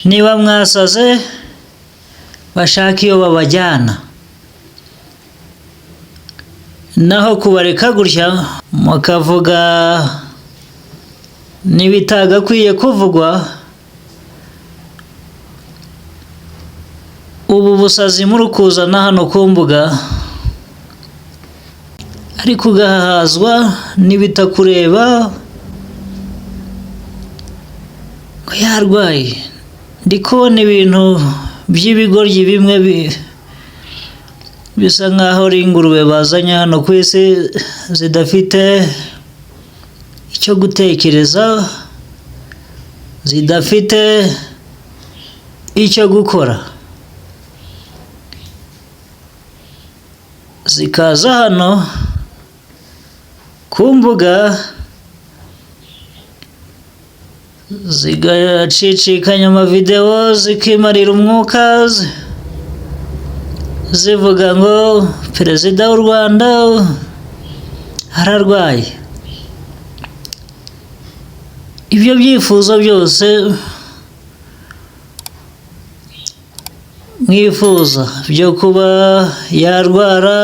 Niba mwasaze, bashake iyo babajyana. Naho kubareka gutya mukavuga n'ibitagakwiye kuvugwa, ubu busazi muri kuzana hano ku mbuga, ariko ugahahazwa n'ibitakureba ngo yarwaye. Ndi kubona ibintu by'ibigoryi bimwe bisa nk'aho ari ingurube bazanye hano ku isi zidafite icyo gutekereza, zidafite icyo gukora, zikaza hano ku mbuga zigacicikanya amavidewo, zikimarira umwuka, zivuga ngo perezida w'u Rwanda ararwaye. Ibyo byifuzo byose mwifuza byo kuba yarwara,